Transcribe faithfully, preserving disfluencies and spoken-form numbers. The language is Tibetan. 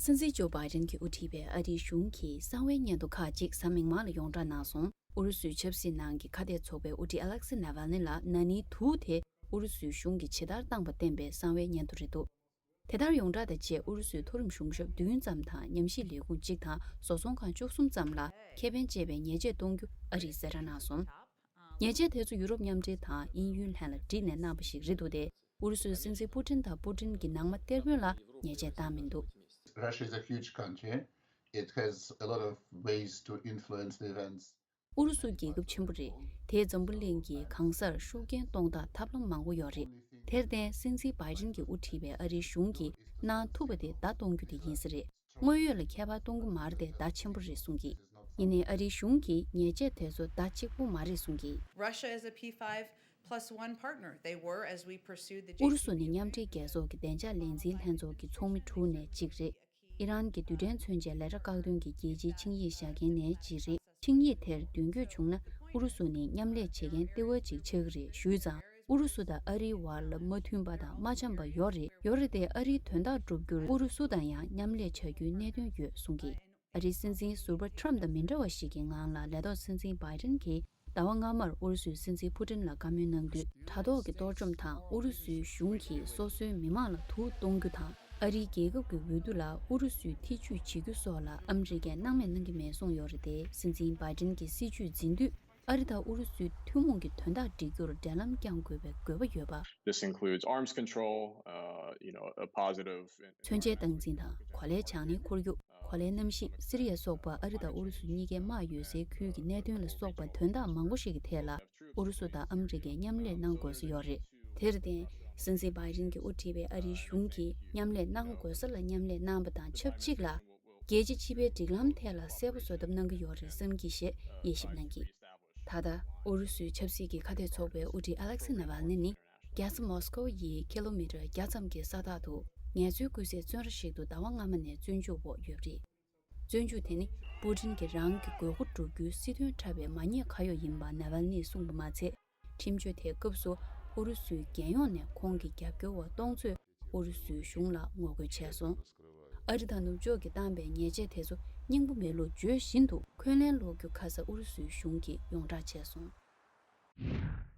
སྲིད་འཛིན་ཇོ་བྷའི་ཌེན་གྱིས་དབུ་ཁྲིད་པའི་ཨ་རིའི་གཞུང་གིས་གསང་བའི་སྙན་ཐོ་ཁག་ཅིག་གཟའ་མིག་དམར་ལ་ཡོངས་བསྒྲགས་གནང་སོང་། ཨུ་རུ་སུའི་ཆབ་སྲིད་ནང་གི་ཁ་གཏད་ཚོགས་པའི་དབུ་ཁྲིད་ཨ་ལེག་སི་ནཱ་ཝལ་ནི་ལགས་ན་ནིང་དུག་དེ་ཨུ་རུ་སུའི་གཞུང་གིས་ཇི་ལྟར་བཏང་པ་བསྟན་པའི་གསང་བའི་སྙན་ཐོ་རེད་འདུག་དེ་ལྟར་ཡོངས་བསྒྲགས་དང་བཅས་ཨུ་རུ་སུའི་མཐོ་རིམ་གཞུང་ཞབས་བདུན་ཙམ་དང་ཉམས་ཞིབ་ལས་ཁུངས་གཅིག་དང་བཟོ་ཚོང་ཁང་བཅུ་གསུམ་ཙམ་ལ་ཁེ་ཕན་བཅས་པའི་ཉེས་ཆད་གཏོང་རྒྱུ་ཨ་རིས་གསལ་བསྒྲགས་གནང་སོང་། ཉེས་ཆད་དེ་ཚོ་ཡུ་རོབ་མཉམ་འབྲེལ་དང་དབྱིན་ཡུལ་ལྷན་ལ་བསྒྲིགས་ནས་གནང་བ་ཞིག་རེད་འདུག་སྟེ། ཨུ་རུ་སུའི་སྲིད་འཛིན་པུ་ཏིན་དང་པུ་ཏིན་གྱི་ནང་མ་གཏེར་དཔོན་ལ་ཉེས་ཆད་བཏང་མི་འདུག Russia is a huge country. It has a lot of ways to influence the events. ཨུ་རུ་སུ་རྒྱལ་ཁབ་ཆེན་པོ་རེད། དེས་འཛམ་བུ་གླིང་གི་གང་སར་ཤུགས་རྐྱེན་གཏོང་སྟངས་ཐབས་ལམ་མང་པོ་ཡོད་རེད། དེར་བརྟེན་སྲིད་འཛིན་བྷའི་ཏིན་གྱིས་དབུ་ཁྲིད་པའི་ཨ་རིའི་གཞུང་གིས་གནང་ཐུབ་པ་དེ་བརྡ་གཏོང་རྒྱུ་དེ་ཡིན་ས་རེད། དངོས་ཡོད་ལ་ཁྱད་པར་གཏོང་གི་མ་རེད་དེ་བརྡ་ཆེན་པོ་རེད་གསུངས་ཀྱིས། ཡིན་ནའི་ཨ་རིའི་གཞུང་གིས་ཉེས་ཆད་དེ་ཚོ་བརྡ་གཅིག་པོ་མ་རེད་གསུངས་ཀྱིས། Russia is a P five plus one partner. They were as we pursued the ཨུ་རུ་སུ་ནི་མཉམ་འབྲེལ་རྒྱལ་ཚོགས་ཀྱི་བདེ་འཇགས་ལས་འཛིན་ལྷན་ཚོགས་ཀྱི་ཚོགས་མི་དྲུག་ནས་གཅིག་རེད། ཨི་རན་གྱི་རྡུལ་ཕྲན་མཚོན་ཆའི་ལས་གྲྭ་བཀག་སྡོམ་གྱི་རྒྱལ་སྤྱིའི་ཆིངས་ཡིག་བཞག་མཁན་ནས་གཅིག་རེད། ཆིངས་ཡིག་དེར་མདུན་སྐྱོད་བྱུང་ན་ཨུ་རུ་སུ་ནི་མཉམ་ལས་བྱེད་མཁན་ལྟེ་བ་ཅིག་ཆགས་ཀྱི་རེད་ཞུས་ཙང་། ཨུ་རུ་སུ་དང་ཨ་རིའི་བར་ལ་མ་མཐུན་པ་དང་མ་འཆམ་པ་ཡོད་རེད། ཡོད་རེད་དེ་ཨ་རིའི་དོན་དག་བསྒྲུབ་རྒྱུར་ཨུ་རུ་སུ་དང་ཡང་མཉམ་ལས་བྱ་རྒྱུའི་གནད་དོན་ཡོད་གསུངས་ཀྱིས། ཨ་རིའི་སྲིད་འཛིན་ཟུར་པ་ཁྲམ་དང་མི་འདྲ་བ་ཞིག་གི་ངང་ལ་ལས་ཐོག་སྲིད་འཛིན་བྷའི་ཏིན་གྱིས་ཟླ་བ་སྔ་མར་ཨུ་རུ་སུའི་སྲིད་འཛིན་ཕུ་ཏིན་ལ་བཀའ་མོལ་གནང་དུས། དྲ་ཐོག་གི་གཏོར་བཅོམ་དང་ཨུ་རུ་སུའི་གཞུང་གིས་སོ་སོའི་མི་མང་ལ་དུག་གཏོང་རྒྱུ་དང་། ཨ་རིའི་རྒྱལ་ཁབ་ཀྱི་འོས་བསྡུ་ལ་ཨུ་རུ་སུས་ཐེ་ཇུས་བྱེད་རྒྱུ་སོགས་ལ་ཨ་མི་རི་ཀས་སྣང་མེད་གནང་གི་མེད་གསུངས་ཡོད་རེད་དེ། སྲིད་འཛིན་བྷའི་ཏིན་གྱི་སྲིད་བྱུས་འཛིན་དུས། ཨ་རི་དང་ཨུ་རུ་སུའི་ཐུན་མོང་གི་དོན་དག་སྒྲིག་རྒྱུར་འབྲེལ་ལམ་བསྐྱང་དགོས་པའི་དགོས་པ་ཡོད་པ། This includes arms control, uh, you know, a positive. མཚོན་ཆའི་སྟངས་འཛིན་དང་གོ་ལའི་བྱང་སྣེ་འཁོར་རྒྱུ། གོ་ལའི་གནམ་གཤིས། སི་རི་ཡ་སོགས་པ་ཨ་རི་དང་ཨུ་རུ་སུ་གཉིས་ཀའི་དམག་ཡོད་སའི་ཁུལ་གྱི་གནད་དོན་ལ་སོགས་པ་དོན་དག་མང་པོ་ཞིག་གི་ཐད་ལ་ཨུ་རུ་སུ་དང་ཨ་མི་རི་ཀས་མཉམ་ལས་གནང་དགོས་ས་ཡོད་རེད། དེར་བརྟེན། སྲིད་འཛིན་བྷའི་ཏིན་གྱིས་དབུ་ཁྲིད་པའི་ཨ་རིའི་གཞུང་གིས་མཉམ་ལས་གནང་དགོས་ས་ལ་མཉམ་ལས་གནང་པ་དང་ཆབས་ཅིག་ལ། རྒྱལ་སྤྱི་སྤྱི་པའི་སྒྲིག་ལམ་ཐད་ལ་གསལ་པོ་བཟོ་ཐབས་གནང་གི་ཡོད་རེད་བསམ་གྱི་ཞེས་དབྱེ་ཞིབ་གནང་གིས། ད་ལྟ་ཨུ་རུ་སུའི་ཆབ་སྲིད་ཀྱི་ཁ་གཏད་ཚོགས་པའི་དབུ་ཁྲིད་ཨ་ལེག་སི་ནཱ་ཝལ་ནི་ནི་རྒྱལ་ས་མོ་སི་ཀོ་ཡི་ཀི་ལོ་མི་ཊར་བརྒྱ་ཙམ་གྱི་ས་ཐག་ཏུ་ངལ་རྩོལ་སྐུལ་སའི་བཙོན་ར་ཞིག་ཏུ་ཟླ་བ་སྔ་མ་ནས་བཙོན་འཇུག་འོག་ཡོད་པ་རེད། བཙོན་འཇུག་དེ་ནི་པུ་ཏིན་གྱིས་རང་གི་དགོས་མཁོ་བསྒྲུབ་རྒྱུའི་སྲིད་དོན་འཁྲབ་པའི་མ་ཉེས་ཁ་གཡོག་ཡིན་པ་ནཱ་ཝལ་ནིས་གསུངས་པ་མ་ཚད། ཁྲིམས་གཅོད་དེའི་སྐབས་སུ་ཨུ་རུ་སུའི་རྒྱལ་ཡོངས་ནས་ཁོང་གི་རྒྱབ་སྐྱོར་བ་སྟོང་ཚོས་ཨུ་རུ་སུའི་གཞུང་ལ་ངོ་རྒོལ་བྱས་སོང་། ཨ་རི་དང་ནུབ་ཕྱོགས་ཀྱིས་བཏང་པའི་ཉེས་ཆད་དེ་ཚོ་སྙིང་པོ་མེད་ལུགས་བརྗོད་བཞིན་དུ་འཁོན་ལན་སློག་རྒྱུ་ཁ་ས་ཨུ་རུ་སུའི་གཞུང་གིས་ཡོངས་བསྒྲགས་བྱས་སོང་།